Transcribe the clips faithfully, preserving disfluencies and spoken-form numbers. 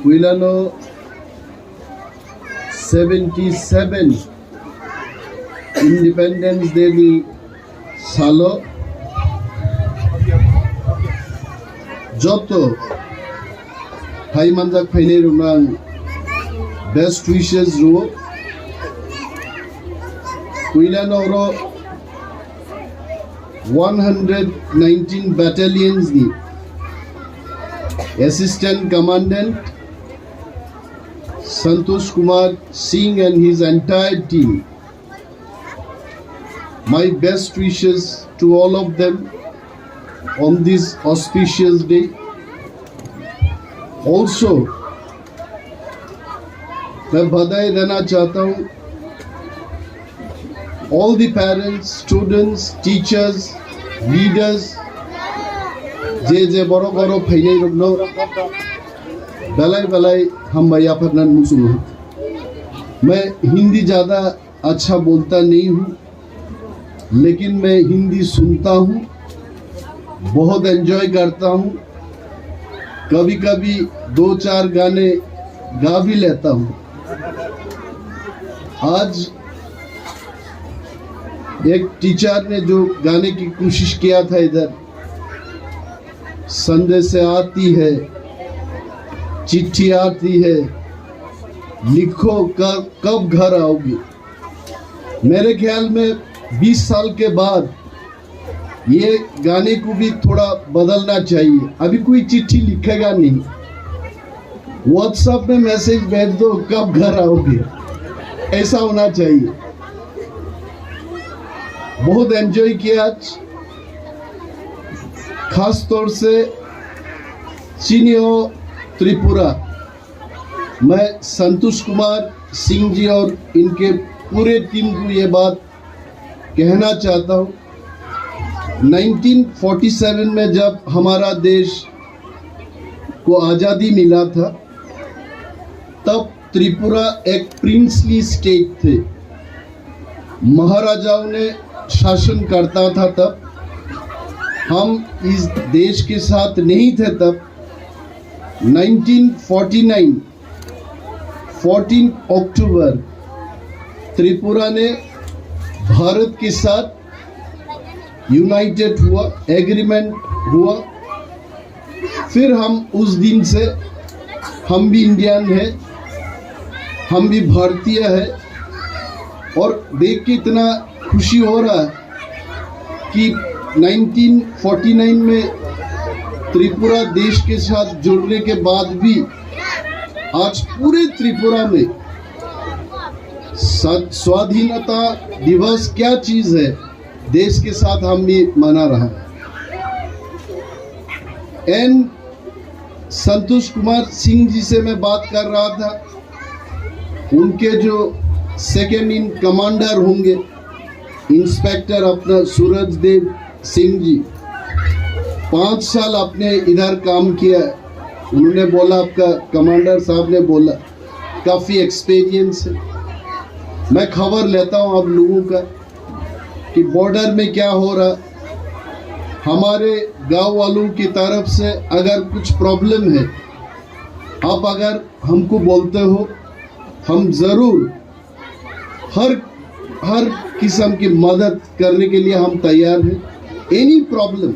Puilano seventy seven Independence Day ni salo joto hai manjak phainai rokno ang best wishes rwo. Puilano oro one hundred nineteen battalions ni Assistant Commandant Santosh Kumar Singh and his entire team. My best wishes to all of them on this auspicious day. Also, मैं बधाई देना चाहता हूँ all the parents, students, teachers, leaders, जे जे बड़ो बड़ो फैले लोग बेलाई बेलाई हम भैया फरनान मुसुम। मैं हिंदी ज़्यादा अच्छा बोलता नहीं हूँ, लेकिन मैं हिंदी सुनता हूँ, बहुत एंजॉय करता हूँ, कभी कभी दो चार गाने गा भी लेता हूँ। आज एक टीचर ने जो गाने की कोशिश किया था इधर, संदेश आती है, चिट्ठी आती है, लिखो कब, कब घर आओगी। मेरे ख्याल में बीस साल के बाद ये गाने को भी थोड़ा बदलना चाहिए। अभी कोई चिट्ठी लिखेगा नहीं, WhatsApp में मैसेज भेज दो, कब घर आओगे, ऐसा होना चाहिए। बहुत एंजॉय किया आज, खास तौर से चिनियो त्रिपुरा। मैं संतोष कुमार सिंह जी और इनके पूरे टीम को ये बात कहना चाहता हूँ। नाइनटीन फ़ोर्टी सेवन में जब हमारा देश को आज़ादी मिला था, तब त्रिपुरा एक प्रिंसली स्टेट थे, महाराजाओं ने शासन करता था तब। हम इस देश के साथ नहीं थे तब। नाइनटीन फ़ोर्टी नाइन, फ़ोर्टीन अक्टूबर, त्रिपुरा ने भारत के साथ यूनाइटेड हुआ, एग्रीमेंट हुआ। फिर हम उस दिन से, हम भी इंडियन है, हम भी भारतीय है। और देख के इतना खुशी हो रहा है कि नाइनटीन फ़ोर्टी नाइन में त्रिपुरा देश के साथ जुड़ने के बाद भी आज पूरे त्रिपुरा में सा-, स्वाधीनता दिवस क्या चीज है, देश के साथ हम भी मना रहा है। एन संतोष कुमार सिंह जी से मैं बात कर रहा था, उनके जो सेकंड इन कमांडर होंगे, इंस्पेक्टर अपना सूरज देव सिंह जी, पाँच साल आपने इधर काम किया। उन्होंने बोला, आपका कमांडर साहब ने बोला, काफ़ी एक्सपीरियंस है। मैं खबर लेता हूँ आप लोगों का कि बॉर्डर में क्या हो रहा। हमारे गांव वालों की तरफ से अगर कुछ प्रॉब्लम है, आप अगर हमको बोलते हो, हम ज़रूर हर, हर किस्म की मदद करने के लिए हम तैयार हैं। एनी प्रॉब्लम,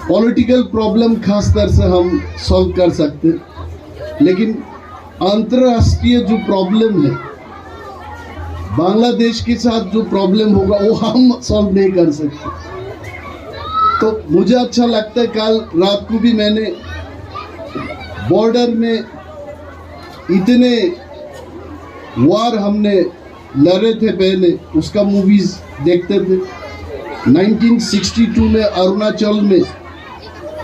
पॉलिटिकल प्रॉब्लम खास तरह से हम सॉल्व कर सकते हैं, लेकिन अंतर्राष्ट्रीय जो प्रॉब्लम है, बांग्लादेश के साथ जो प्रॉब्लम होगा, वो हम सॉल्व नहीं कर सकते। तो मुझे अच्छा लगता है, कल रात को भी मैंने बॉर्डर में इतने वार हमने लड़े थे पहले, उसका मूवीज देखते थे। नाइनटीन सिक्सटी टू में अरुणाचल में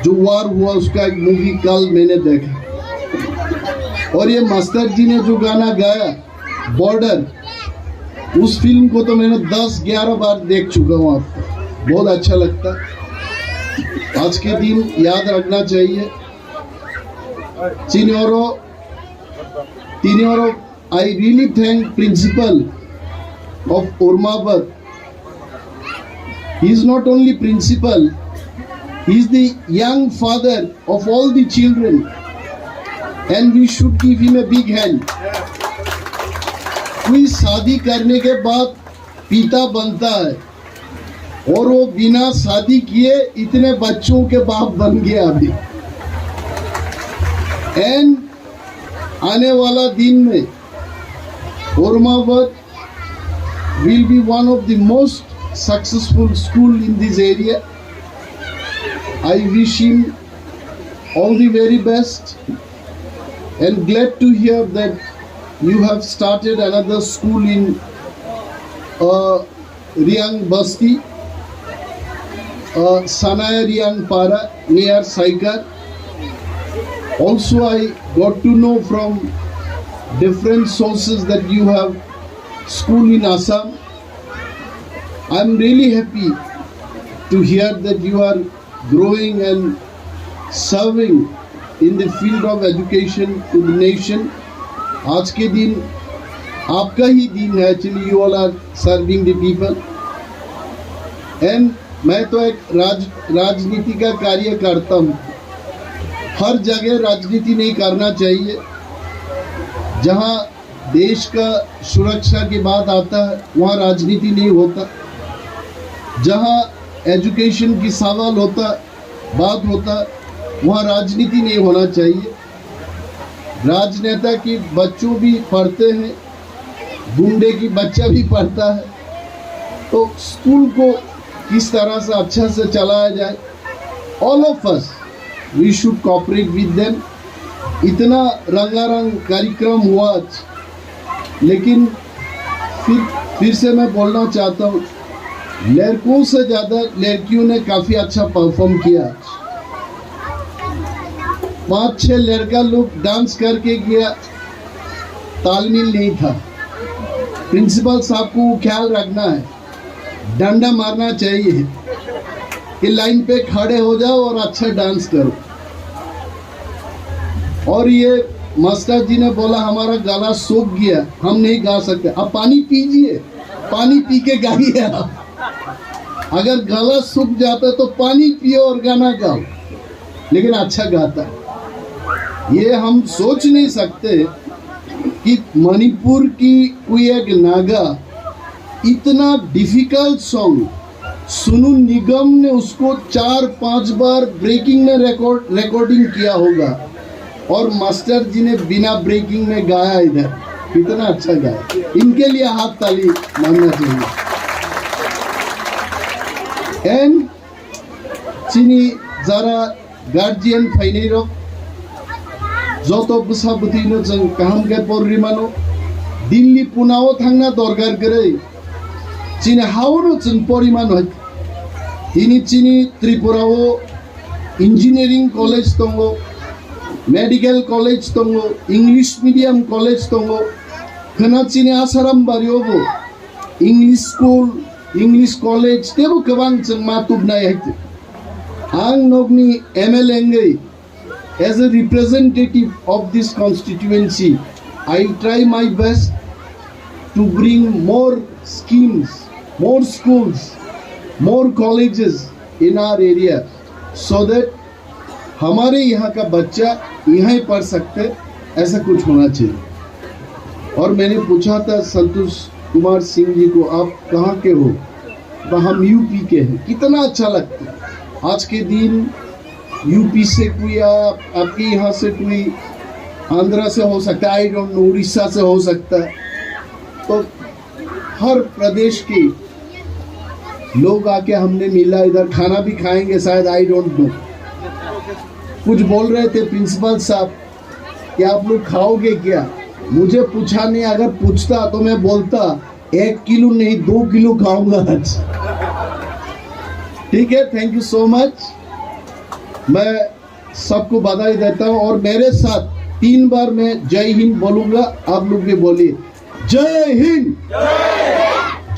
जो वार हुआ, उसका एक मूवी कल मैंने देखा। और ये मास्टर जी ने जो गाना गाया, बॉर्डर, उस फिल्म को तो मैंने दस ग्यारह बार देख चुका हूँ। आपको बहुत अच्छा लगता है। आज के दिन याद रखना चाहिए। Chini oro, tini oro, I really thank principal of Urmabad. He is not only principal, he is the young father of all the children. And we should give him a big hand. कोई शादी करने के बाद पिता बनता है और वो बिना शादी किए इतने बच्चों के बाप बन गया अभी। And आने वाला दिन में Ormabad will be one of the most successful school in this area. I wish him all the very best and glad to hear that you have started another school in uh, Riang Basti, uh, Sanaya Riang Para near Saikar. Also, I got to know from different sources that you have school in Assam. I'm really happy to hear that you are growing and serving in the field of education to the nation. आज के दिन आपका ही दिन है, actually you all are serving the people. And मैं तो एक राज राजनीति का कार्य करता हूँ। हर जगह राजनीति नहीं करना चाहिए। जहाँ देश का सुरक्षा की बात आता है, वहाँ राजनीति नहीं होता। जहाँ एजुकेशन की सवाल होता, बात होता, वहाँ राजनीति नहीं होना चाहिए। राजनेता की बच्चों भी पढ़ते हैं, गुंडे की बच्चा भी पढ़ता है। तो स्कूल को किस तरह से अच्छा से चलाया जाए, all of us, we should cooperate with them. इतना रंगारंग कार्यक्रम हुआ आज, लेकिन फिर फिर से मैं बोलना चाहता हूँ, लड़कों से ज्यादा लड़कियों ने काफी अच्छा परफॉर्म किया। पांच छह लड़का लोग डांस करके गया, तालमेल नहीं था। प्रिंसिपल साहब को ख्याल रखना है, डंडा मारना चाहिए कि लाइन पे खड़े हो जाओ और अच्छा डांस करो। और ये मास्टर जी ने बोला, हमारा गला सूख गया, हम नहीं गा सकते। आप पानी पीजिए, पानी पी के गाइए आप। अगर गला सूख जाता है तो पानी पियो और गाना गाओ। लेकिन अच्छा गाता है। ये हम सोच नहीं सकते कि मणिपुर की कोई एक नागा इतना डिफिकल्ट सॉन्ग, सोनू निगम ने उसको चार पांच बार ब्रेकिंग में रिकॉर्ड रिकॉर्डिंग किया होगा और मास्टर जी ने बिना ब्रेकिंग में गाया इधर। कितना अच्छा गाया। इनके लिए हाथ ताली मारना चाहिए। And chini jara guardian phainai rok, joto bwsa bwtwi no chwng kaham khe porri mano. Delhi, Pune o thangna dorkar kwrwi, chini hao no chwng pori mano. Tini chini Tripura o engineering college tongo, medical college tongo, English medium college tongo. Khwna chini Asaram bari o bo English school, English college teibo kwbang chwng ma tubnai hai. Ang nokni M L A wngwi, as a representative of this constituency, I try my best to bring more schemes, more schools, more colleges in our area, so that हमारे यहाँ का बच्चा यहाँ ही पढ़ सकते, ऐसा कुछ होना चाहिए। और मैंने पूछा था संतोष कुमार सिंह जी को, आप कहाँ के हो? तो हम यूपी के हैं। कितना अच्छा लगता है। आज के दिन यूपी से कोई आया, आपके यहाँ से कोई, आंध्रा से हो सकता है, आई डोंट नो, उड़ीसा से हो सकता है। तो हर प्रदेश के लोग आके हमने मिला, इधर खाना भी खाएंगे शायद, आई डोंट नो। कुछ बोल रहे थे प्रिंसिपल साहब कि आप लोग खाओगे क्या? मुझे पूछा नहीं, अगर पूछता तो मैं बोलता एक किलो नहीं, दो किलो खाऊंगा आज। ठीक है, थैंक यू सो मच। मैं सबको बधाई देता हूँ और मेरे साथ तीन बार मैं जय हिंद बोलूंगा, आप लोग भी बोलिए, जय हिंद,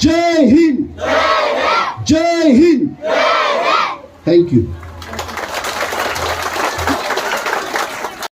जय हिंद, जय हिंद। Thank you.